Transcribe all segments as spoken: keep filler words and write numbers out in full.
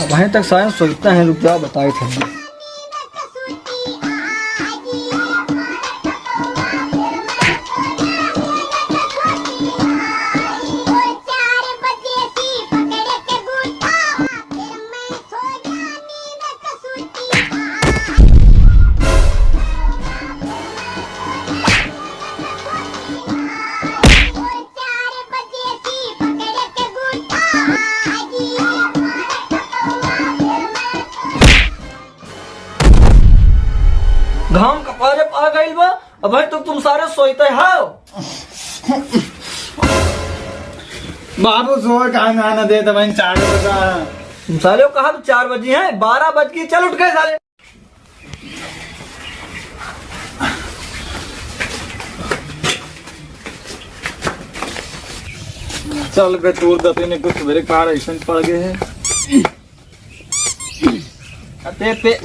अबहीं तक सायन सोइता है, रुक जाओ, बताए थे। घाम कपारे पा गइल बा। अबे तो तुम सारे सोइते हो। बाबू सोए का ना, ना दे, तब चार बजा। तुम साले कहा तो चार बजी है, बारह बज गई, चल उठ गए साले। चल बे, तूर दते ने कुछ मेरे कार ऐसन पड़ गए हैं। अबे ते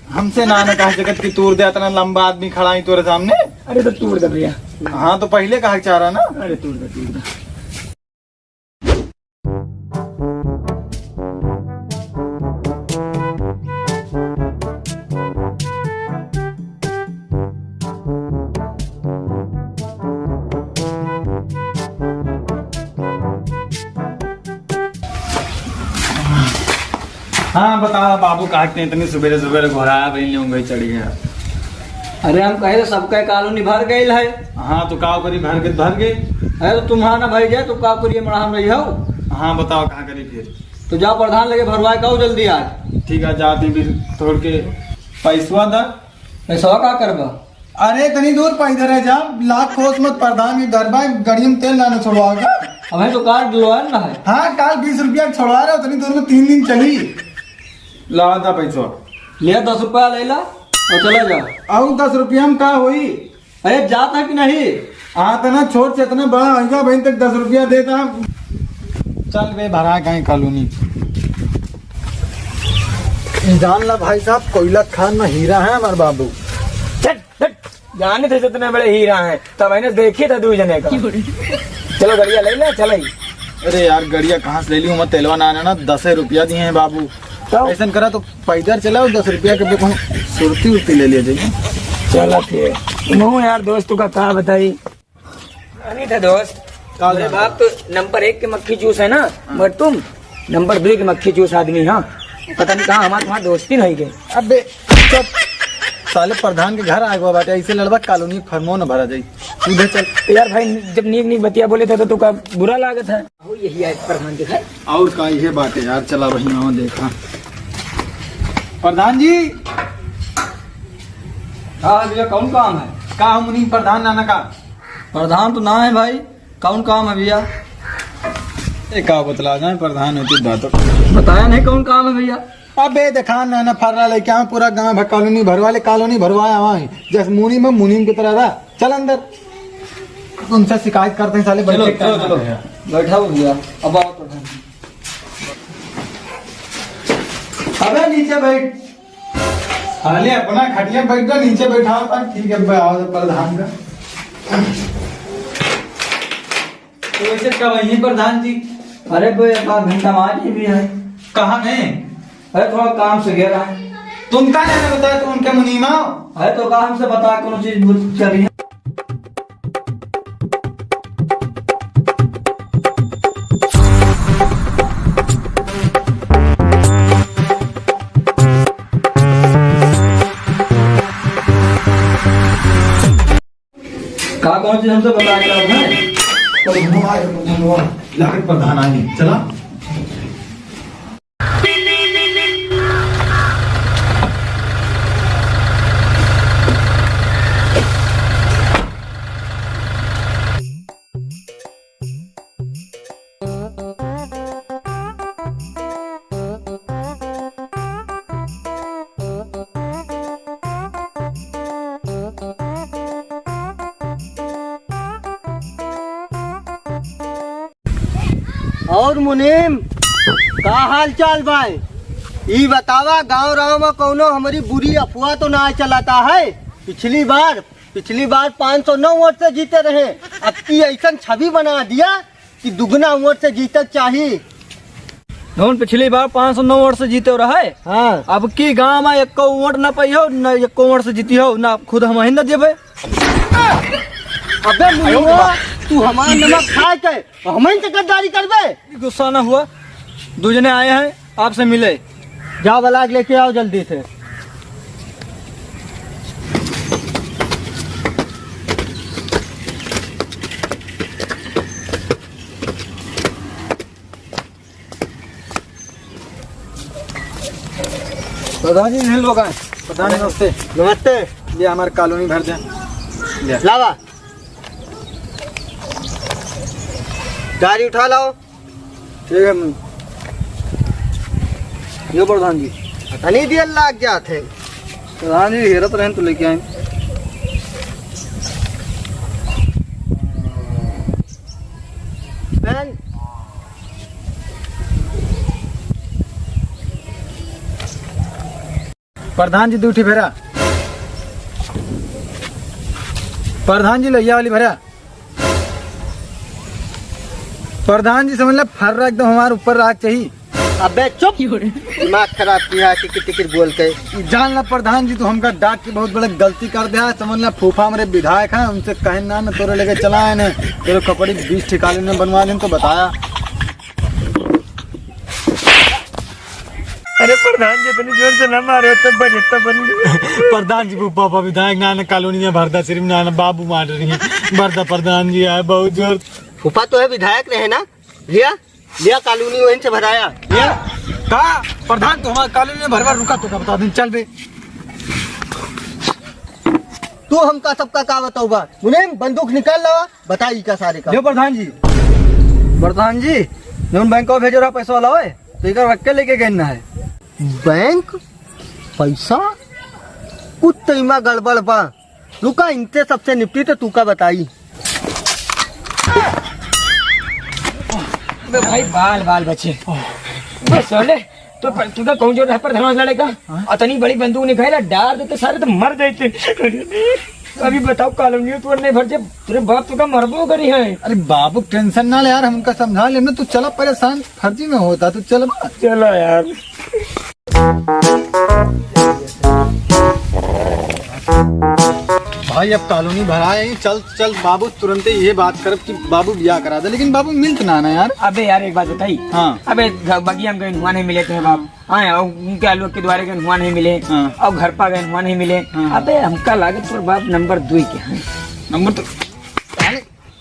हमसे ना, ना कहा जगत की तूर दे, इतना लंबा आदमी खड़ा ही तोरे सामने। अरे तो तूर दे भैया। हाँ, तो पहले कहा चाह रहा ना। अरे तूर दे, तूर दे। हाँ, बताओ बाबू, काहे के इतनी सुबेरे सुबेरे घोड़ा बन लेऊंगा, चढ़ गया। अरे, हम कहे तो सबका कॉलोनी भर गइल है। हाँ, तो का करी, भर के भर गए। अरे, तो तुम्हारा ना भर जाए, तो का करिए, मड़ा हम रही हो। हाँ, बताओ, कहाँ करी फिर? तो जाओ प्रधान लगे भरवाए, का जल्दी आए। ठीक है, जाते फिर तोड़ के पैसवा दा। पैसवा का करबा? अरे, इतनी दूर पैदल है, जा, लाख कोस मत, प्रधान के घर बा, गड़िया में तेल ना छोड़वाओगा। अबे तो कार्ड लोन ना है। हाँ, काल बीस रुपया छोड़वा रहे, उतनी दूर में तीन दिन चली। ला दा पैसा। ले दस रुपया ले ला और चला जा। और दस रुपया में का होई? अरे, जात है कि नहीं? हाँ, तो ना छोट से इतना बड़ा होइगा, बहन तक दस रुपया देता। चल बे, भरा गए कॉलोनी। जान ला भाई साहब, कोयला खान में हीरा है हमार बाबू। चट, चट। जाने थे जितने बड़े हीरा हैं, तब मैंने देखी था दू जने का। चलो गड़िया ले ले, चल आई। अरे यार, गड़िया कहाँ से ले ली? मैं तेलवा ना आना ना, दसे रुपया दिए हैं बाबू। तो? ऐसन करा तो पैदल चलाओ, दस रुपया के पे कौन सुरती उरती ले लिया जाइए। चलो फिर। मुँह यार, दोस्तों का क्या बताई? नहीं था दोस्त। का मेरे बात? बाप तो नंबर एक के मक्खी चूस है ना, हाँ। मगर तुम नंबर दो के मक्खी चूस आदमी, हाँ। पता नहीं कहाँ हमारे तुम्हारी दोस्ती नहीं गई। अबे चुप। साले प्रधान के घर आए हुआ बाटे, ऐसे लड़बा कॉलोनी फॉर्मो न भरा जाई। सीधे चल। यार भाई, जब नीक नीक बतिया बोले थे तो तू का बुरा लागत है? हो यही आए प्रधान के घर। और का इहे बाटे यार, चला वहीं वहाँ देखा। प्रधान जी। हाँ भैया, कौन काम है? का हम उन्हीं प्रधान नाना का? प्रधान तो ना है भाई, कौन काम है भैया? ए, का बतला जाए, प्रधान होती बात। बताया नहीं कौन काम है भैया। अबे देखा ना, ना फर्रा लेके आवा, पूरा गांव भर कॉलोनी भरवा ले, कॉलोनी भरवाया हुआ है। जस मुनीम है, मुनीम की तरह रहा। चल अंदर, उनसे शिकायत करते हैं साले, चलो, बैठे चलो, करना चलो। है। बैठा हो भैया, अब आओ तो। अबे नीचे बैठ। साले अपना खटिया बैठ जा, नीचे बैठा होता, ठीक है, बे, आओ प्रधान का। तो वैसे कब आई हैं प्रधान जी? अरे, बे, एक आध घंटा में आ जाइए भैया। कहाँ में? अरे, थोड़ा काम से गया रहा। तुम का नहीं बताया, तुम उनके मुनीमा हो? अरे, तो का हमसे बता, कौन चीज बुझ कर रही है? का कौन चीज हमसे बता के रहा है? तो धनवा, धनवा, लागत प्रधान आए, चला। और मुनीम, का हाल चाल बाय? ई बतावा, गांव राव में कौनो हमरी बुरी अफवाह तो ना चलाता है? पिछली बार, पिछली बार पाँच सौ नौ वोट से जीते रहे, अब की ऐसन छवि बना दिया कि दुगना वोट से जीतक चाही। जौन पिछली बार पाँच सौ नौ वोट से जीते रहे, हाँ। अब की गांव में एको वोट ना पाई हो, ना एको वोट से जीती हो, ना खुद हम ही ना देबे। अबे मुन्नुआ, तू हमार नमक खाए के हमही से गद्दारी करबे? गुस्सा ना हुआ, दू जने आए हैं आपसे मिले। जाओ, बलाक लेके आओ जल्दी से। प्रधान जी, नहीं लोग आए। प्रधान जी, नमस्ते। नमस्ते। ये हमारे कॉलोनी भर दे। ले। लावा। गाड़ी उठा लाओ। ठीक है, मैं-, ये प्रधान जी। पता नहीं दिया लाग जात है। प्रधान जी, हेरत रहन तो लेके आए। बहन। प्रधान जी, दू ठी भरा। प्रधान जी, लोहिया वाली भरा। प्रधान जी, समझ ला, फर्रा एकदम हमारे ऊपर राख चाहिए। अबे चुप! दिमाग खराब किया, टिकिर टिकिर बोल के। जान ला प्रधान जी, तू हमका डांट के बहुत बड़ा गलती कर दिया। समझ ला, फूफा हमारे विधायक हैं, उनसे कहे ना, न तोरे लेके चला है, न तेरे कपड़े बीस ठिकाने में बनवा लें तो बताया। अरे प्रधान जी, इतनी जोर से ना मारो, तब बजे, तब बन गए। प्रधान जी, वो पापा विधायक ना, ना कॉलोनी में भरदा, सिर्फ ना, ना बाबू मार रही है। भरदा प्रधान जी आए बहुत जोर। फूफा तो है विधायक रहे ना, लिया, लिया कॉलोनी वहीं से भराया, लिया। का? प्रधान तो हमारा कॉलोनी में भरवा, रुका तो का बता दिन, चल बे। तू हमका सबका का बताऊबा? मुनीम, बंदूक निकाल लावा, बताई का सारे का। लो प्रधान जी। प्रधान जी, जौन बैंक में भेजो रहा पैसा वाला होए, तो इकर रख के लेके गए ना है। बैंक? पैसा? कुछ तो इमा गड़बड़ बा। रुका, इनते सबसे निपटी तो तू का बताई। अबे भाई, बाल, बाल बचे। बस सोले, तो पर, तू तो कौन जो रह पर धनवास लड़ेगा? हाँ? अतनी बड़ी बंदूक निकाला, डार देते सारे तो मर जाते। अभी बताओ, कॉलोनी तो नहीं भर, जब तेरे बाप तो का मरबो करी है। अरे बाबू, टेंशन ना ले यार, हम उनका समझा लेना। तू चला, परेशान फर्जी में होता, तू चल। चलो यार। भाई, अब कॉलोनी भराए ही, चल, चल बाबू, तुरंते ये बात करब कि बाबू बियाह करा दे, लेकिन बाबू मिलत ना ना यार। अबे यार, एक बात बताई। हाँ। अबे घ-, बगिया में गए हुआ नहीं मिले थे बाप। हाँ, और उनके आलू के द्वारे गए हुआ नहीं मिले। हाँ। और घर पा गए हुआ नहीं मिले। हाँ। अबे हमका लागे तोर बाप नंबर दुई के हैं। नंबर तो, अरे,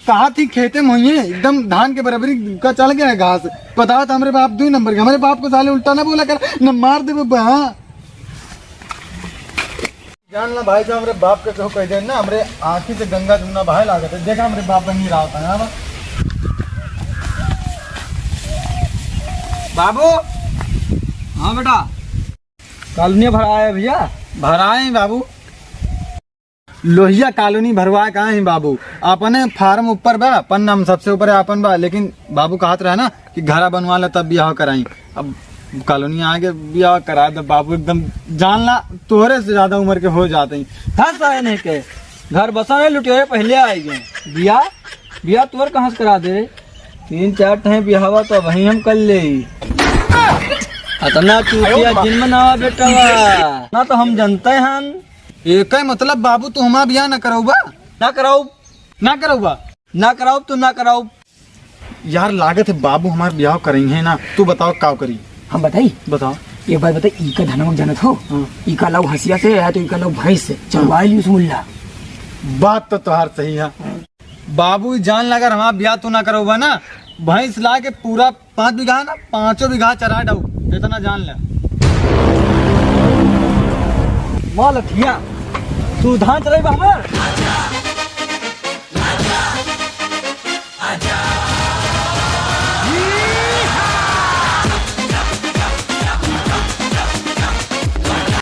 कहा थी खेते में हुई है, एकदम धान के बराबरी का चल गया है घास। बताओ तो हमरे बाप दुई नंबर के, हमरे बाप को साले उल्टा ना बोला कर, न मार दे बब्बा, हाँ। जान ला भाई, जो हमरे बाप के केहू कह दे ना, हमरे आँखी से गंगा जमुना बहाए लागत है। देखा हमरे बाप बनी रहा था, हाँ बा? बाबू। हाँ बेटा। कॉलोनी भराए भैया? भराए बाबू। लोहिया कॉलोनी भरवाए कहाँ है बाबू? अपने फार्म ऊपर बा, अपन नाम सबसे ऊपर है, अपन बा, लेकिन बाबू कहत रहे ना कि घरा बनवा ले तब बियाह कराई। अब कॉलोनी आगे बियाह करा दे बाबू, एकदम जान ला तोहरे से ज्यादा उम्र के हो जाते हैं। धस आए नहीं के घर बसा नहीं लुटियो पहले आए गए। बियाह, बियाह तोर कहाँ से करा दे रे? तीन चार ठे बियाहवा तो वहीं हम कर ले। अतना चूतिया जिन मनावा बेटवा, ना तो हम जनते हन। एकर मतलब बाबू, तू हमार बियाह ना करौबा? ना कराउब। ना करौबा? ना कराउब तो ना कराउब। यार, लागत है बाबू हमार बियाह करई है ना, तू बताओ का करी? हम बताई? बताओ। एक बात बताई, ई का धनवा जानत हो? हाँ। ई का लाऊ हंसिया से, या तो ई का लाऊ भैंस से, चलवाई ली उस मुल्ला। बात तो तोहार सही है। बाबू, जान ला अगर हमार बियाह तू ना करौबा ना, भैंस ला के पूरा पाँच बीघा ना, पाँचों बीघा चरा डाऊ, इतना जान ले। माँ लठिया, तू धान चराई बा हमार?